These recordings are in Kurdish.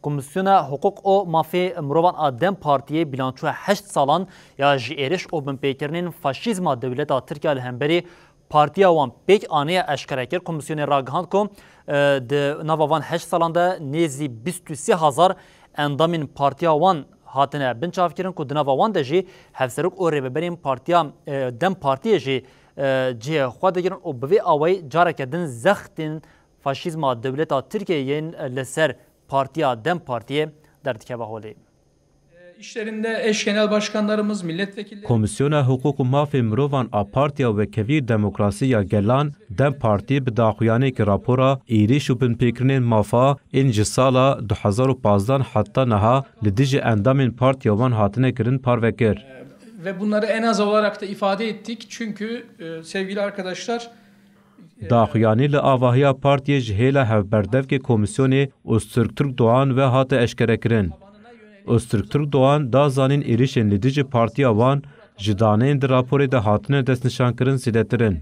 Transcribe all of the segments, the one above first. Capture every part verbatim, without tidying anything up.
Komîsyona Hiqûq û Mafê Mirovan a DEM Partiyê bîlançoya heşt salan ya ji êriş û binpêkirinên faşîzma dewleta Tirkiye li hemberî partiya wan pêk aniye eşkere kir. Komîsyonê ragihand ku, e, di nava van heşt salan de nêzî bîst û sê hezar endamên partiya wan hatine binçavkirin ku di nava wan de jî hevserok û rêveberên partiya, e, DEM Partiyê jî, e, cihê xwe digirin û bi vê awayî careke din zextên faşîzma dewleta Tirkiyeyê yên li ser partiya DEM Partiyê derdikeve holê. İşlerinde eş genel başkanlarımız, milletvekilleri Komîsyona Hiqûq û Mafê Mirovan a Partiya Wekhevî Demokrasî ya Gelan, DEM Partî, bi daxuyaniyekî rapora êrîş û binpêkirinên mafa ên ji sala du hezar û pazdeh heta niha li dijî endamên partiya wan hatine kirin parve kir. Ve bunları en az olarak da ifade ettik. Çünkü e, sevgili arkadaşlar, Daxuyanî li avahiya partiyê ji hêla hevberdevkê komîsyonê Öztürk Türkdoğan ve hate eşkerekirin. Öztürk Türkdoğan da zanîn êrişên li dijî partiya wan ji daneyên di raporê de hatine destnîşankirin zêdetir in.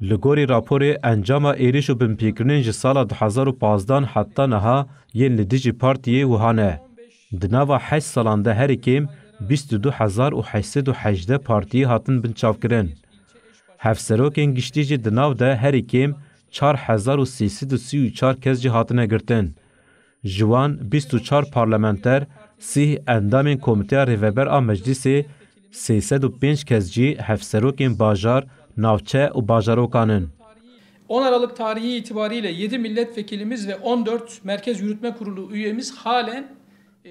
Li gorî raporê encama êriş û binpêkirinên ji sala du hezar û pazdeh heta niha yên li dijî partiyê wiha ne. Di nava heşt salan de herî kêm bîst û du hezar û heşt sed û hejdeh partiyî hatin binçavkirin. Hevserokên giştî jî di nav de herî kêm çar hezar û sê sed û sî û çar kes jî hatine girtin. Ji wan bîst û çar parlamenter, sîh endamên Komîteya Rêveber a Meclîsê, sê sed û pênc kes jî hevserokên bajar, navçe û bajarokan in. On Aralık tarihi itibariyle yedi milletvekilimiz ve on dört Merkez Yürütme Kurulu üyemiz halen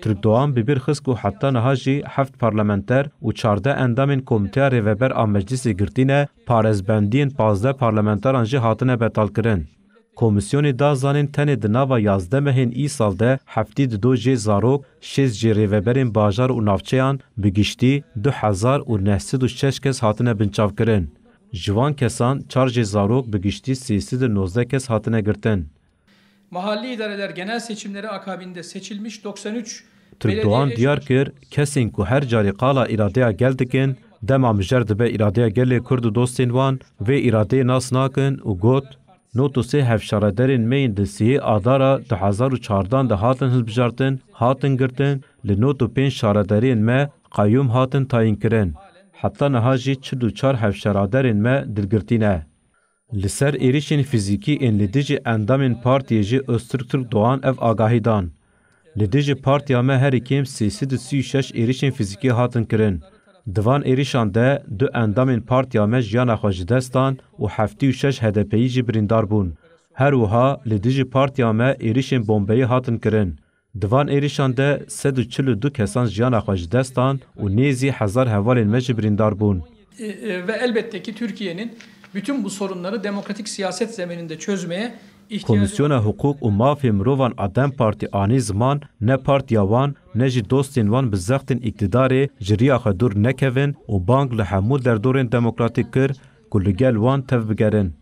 Türkdoğan bi bîr xist ku heta niha jî heft parlamenter û çardeh endamên Komîteya Rêveber a Meclîsê girtî ne, parêzbendiyên pazdeh parlamenteran jî hatine betalkirin. Komîsyonê da zanîn tenê di nava yazdeh mehên îsal de heftî dido jê zarok, şêst jê rêveberên bajar û navçeyan, bi giştî du hezar û neh sed û şeş kes hatine binçavkirin. Ji van kesan çar jê zarok, bi giştî sê sed û nozdeh kes hatine girtin. Mahalli idareler genel seçimleri akabinde seçilmiş doksan üç Türkdoğan diyar kir, kesên ku her carî qala îradeya gel dikin, dema mijer dibe îradeya gelê Kurd û dostên wan, vê îradeyê nas nakin û got, Nod û sê hevşaredarên me yên di sêyê Adara du hezar û çardan de hatin hilbijartin, hatin girtin, li nod û pênc şaredariyên me qeyûm hatin tayînkirin. Heta niha jî çil û çar hevşaredarên me dilgirtî ne. Li ser êrişên fîzîkî ên li dijî endamên partiyê jî Öztürk Türkdoğan ev agahî dan. Li dijî partiya me herî kêm sê sed û sî û şeş êrişên fîzîkî hatin kirin. Di van êrişan de du endamên partiya me jiyana xwe ji dest dan û heftê û şeş H D P'yî jî birîndar bûn. Her wiha li dijî partiya me êrişên bombeyî hatin kirin. Di van êrişan de sed û çil û du kesan jiyana xwe ji dest dan û nêzî hezar hevalên me jî birîndar bûn. E, e, ve elbette ki Türkiye'nin bütün bu sorunları demokratik siyaset zemininde çözmeye ihtiyacı Komîsyona Hiqûq û Mafê Mirovan a DEM Partî anî ziman, ne partiya wan ne jî dostên wan bi zextên îktidarê ji riya xwe dûr nekevin û bang li hemû derdorên demokratîk kir ku li gel wan tev bigerin.